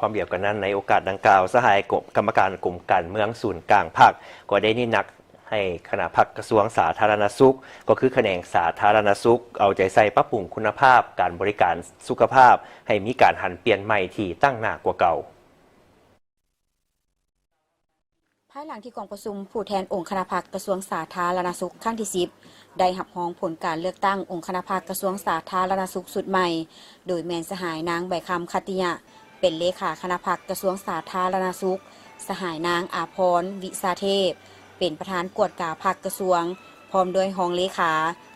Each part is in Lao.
ພ້ອມດຽວກັນນັ້ນ, ໃນໂອກາດດັ່ງກ່າວ, ສະຫາຍກົມ ກຳມະການກົມການເມືອງສູນກາງພັກ ກໍໄດ້ເນັ້ນໜັກໃຫ້ຄະນະພັກກະຊວງສາທາລະນະສຸກ ກໍຄືຂະແໜງສາທາລະນະສຸກ ເອົາໃຈໃສ່ປັບປຸງຄຸນນະພາບການບໍລິການສຸຂະພາບ ໃຫ້ມີການຫັນປ່ຽນໃໝ່ທີ່ຕັ້ງໜ້າກວ່າເກົ່າ. ພາຍຫຼັງທີ່ກອງປະຊຸມຜູ້ແທນອົງຄະນະພັກກະຊວງສາທາລະນະສຸກຄັ້ງທີສິບ ໄດ້ຮັບຮອງຜົນການເລືອກຕັ້ງອົງຄະນະພັກກະຊວງສາທາລະນະສຸກຊຸດໃໝ່, ໂດຍແມ່ນສະຫາຍນາງ ໃບຄຳ ຂັດຕິຍະ ເປັນເລຂາຄະນະພັກກະຊວງສາທາລະນະສຸກ, ສະຫາຍນາງ ອາພອນ ວິຊາເທບ ເປັນປະທານກວດກາພັກກະຊວງ ພ້ອມດ້ວຍຮອງເລຂາ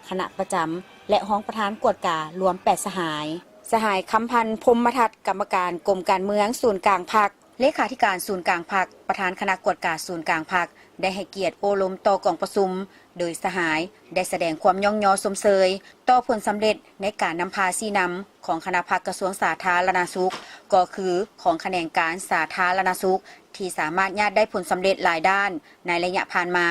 ຄະນະປະຈຳ ແລະ ຮອງປະທານກວດກາລວມແປດສະຫາຍ, ສະຫາຍ ຄຳພັນ ພົມມະທັດ ກຳມະການກົມການເມືອງສູນກາງພັກ ເລຂາທິການສູນກາງພັກ, ປະທານຄະນະກວດກາສູນກາງພັກ ໄດ້ໃຫ້ກຽດໂອ້ລົມຕໍ່ກອງປະຊຸມ, ໂດຍສະຫາຍໄດ້ສະແດງຄວາມຍ້ອງຍໍຊົມເຊີຍຕໍ່ຜົນສຳເລັດໃນການນຳພາຊີ້ນຳຂອງຄະນະພັກກະຊວງສາທາລະນະສຸກ, ກໍຄືຂອງຂະແໜງການສາທາລະນະສຸກ ທີ່ສາມາດຍາດໄດ້ຜົນສຳເລັດຫຼາຍດ້ານໃນໄລຍະຜ່ານມາ.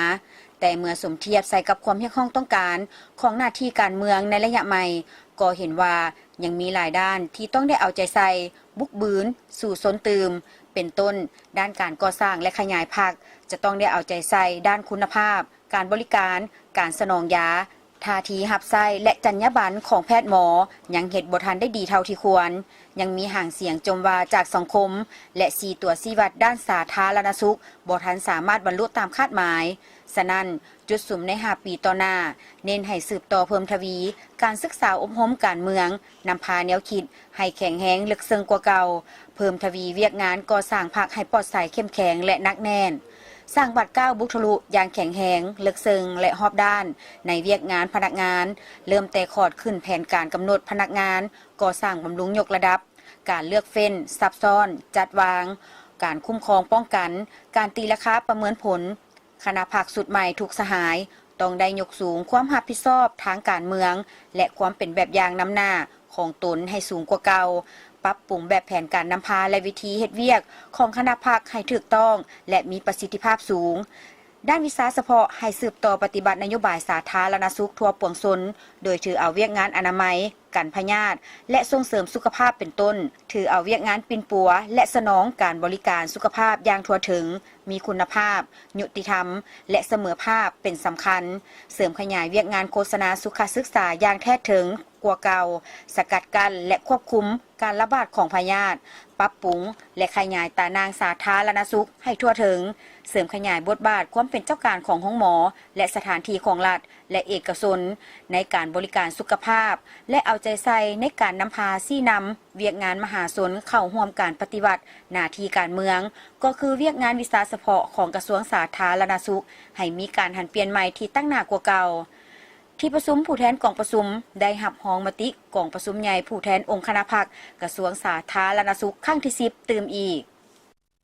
ແຕ່ເມື່ອສົມທຽບໃສ່ກັບຄວາມຮຽກຮ້ອງຕ້ອງການຂອງໜ້າທີ່ການເມືອງໃນໄລຍະໃໝ່, ກໍເຫັນວ່າຍັງມີຫຼາຍດ້ານທີ່ຕ້ອງໄດ້ເອົາໃຈໃສ່, ບຸກບືນ, ສູ້ຊົນຕື່ມ, ເປັນຕົ້ນ ດ້ານການກໍ່ສ້າງ ແລະ ຂະຫຍາຍພັກ ຈະຕ້ອງໄດ້ເອົາໃຈໃສ່ດ້ານຄຸນນະພາບການບໍລິການ, ການສະໜອງຢາ, ທ່າທີຮັບໃຊ້ ແລະ ຈັນຍາບັນຂອງແພດໝໍ ຍັງເຮັດບໍ່ທັນໄດ້ດີເທົ່າທີ່ຄວນ, ຍັງມີຫາງສຽງຈົ່ມວ່າຈາກສັງຄົມ ແລະ ສີ່ຕົວຊີ້ວັດດ້ານສາທາລະນະສຸກ ບໍ່ທັນສາມາດບັນລຸຕາມຄາດໝາຍ. ສະນັ້ນ, ຈຸດສຸມໃນຫ້າປີຕໍ່ໜ້າ ເນັ້ນໃຫ້ສືບຕໍ່ເພີ່ມທະວີການສຶກສາອົບຮົມການເມືອງ, ນຳພາແນວຄິດໃຫ້ແຂງແຮງເລິກເຊິ່ງກວ່າເກົ່າ, ເພີ່ມທະວີວຽກງານກໍ່ສ້າງພັກໃຫ້ປອດໃສ, ເຂັ້ມແຂງ ແລະ ໜັກແໜ້ນ, ສ້າງບາດກ້າວບຸກທະລຸຢ່າງແຂງແຮງ, ເລິກເຊິ່ງ ແລະ ຮອບດ້ານໃນວຽກງານພະນັກງານ, ເລີ່ມແຕ່ຂອດຂຶ້ນແຜນການກຳນົດພະນັກງານ, ກໍ່ສ້າງບຳລຸງຍົກລະດັບ, ການເລືອກເຟ້ນ, ຊັບຊ້ອນ, ຈັດວາງ, ການຄຸ້ມຄອງປ້ອງກັນ, ການຕີລາຄາປະເມີນຜົນ, ຄະນະພັກຊຸດໃໝ່ທຸກສະຫາຍ ຕ້ອງໄດ້ຍົກສູງຄວາມຮັບຜິດຊອບທາງການເມືອງ ແລະ ຄວາມເປັນແບບຢ່າງນຳໜ້າຂອງຕົນໃຫ້ສູງກວ່າເກົ່າ, ປັບປຸງແບບແຜນການນຳພາ ແລະ ວິທີເຮັດວຽກຂອງຄະນະພັກໃຫ້ຖືກຕ້ອງ ແລະ ມີປະສິດທິພາບສູງ. ດ້ານວິຊາສະເພາະ ໃຫ້ສືບຕໍ່ປະຕິບັດນະໂຍບາຍສາທາລະນະສຸກທົ່ວປວງຊົນ, ໂດຍຖືເອົາວຽກງານອະນາໄມ, ກັນພະຍາດ ແລະ ສົ່ງເສີມສຸຂະພາບເປັນຕົ້ນ, ຖືເອົາວຽກງານປິ່ນປົວ ແລະ ສະໜອງການບໍລິການສຸຂະພາບຢ່າງທົ່ວເຖິງ, ມີຄຸນນະພາບ, ຍຸຕິທຳ ແລະ ສະເໝີພາບເປັນສຳຄັນ, ເສີມຂະຫຍາຍວຽກງານໂຄສະນາສຸຂະສຶກສາຢ່າງແທດເຖິງກວ່າເກົ່າ, ສະກັດກັ້ນ ແລະ ຄວບຄຸມການລະບາດຂອງພະຍາດ, ປັບປຸງ ແລະ ຂະຫຍາຍຕາໜ່າງສາທາລະນະສຸກໃຫ້ທົ່ວເຖິງ, ເສີມຂະຫຍາຍບົດບາດຄວາມເປັນເຈົ້າການຂອງໂຮງໝໍ ແລະ ສະຖານທີ່ຂອງລັດ ແລະ ເອກະຊົນ ໃນການບໍລິການສຸຂະພາບ ແລະ ເອົາໃຈໃສ່ໃນການນຳພາຊີ້ນຳວຽກງານມະຫາຊົນເຂົ້າຮ່ວມການປະຕິວັດໜ້າທີ່ການເມືອງ, ກໍຄືວຽກງານວິຊາສະເພາະຂອງກະຊວງສາທາລະນະສຸກ ໃຫ້ມີການຫັນປ່ຽນໃໝ່ທີ່ຕັ້ງໜ້າກວ່າເກົ່າ. ທີ່ປະຊຸມຜູ້ແທນກອງປະຊຸມ ໄດ້ຮັບຮອງມະຕິກອງປະຊຸມໃຫຍ່ຜູ້ແທນອົງຄະນະພັກກະຊວງສາທາລະນະສຸກຄັ້ງທີສິບຕື່ມອີກ.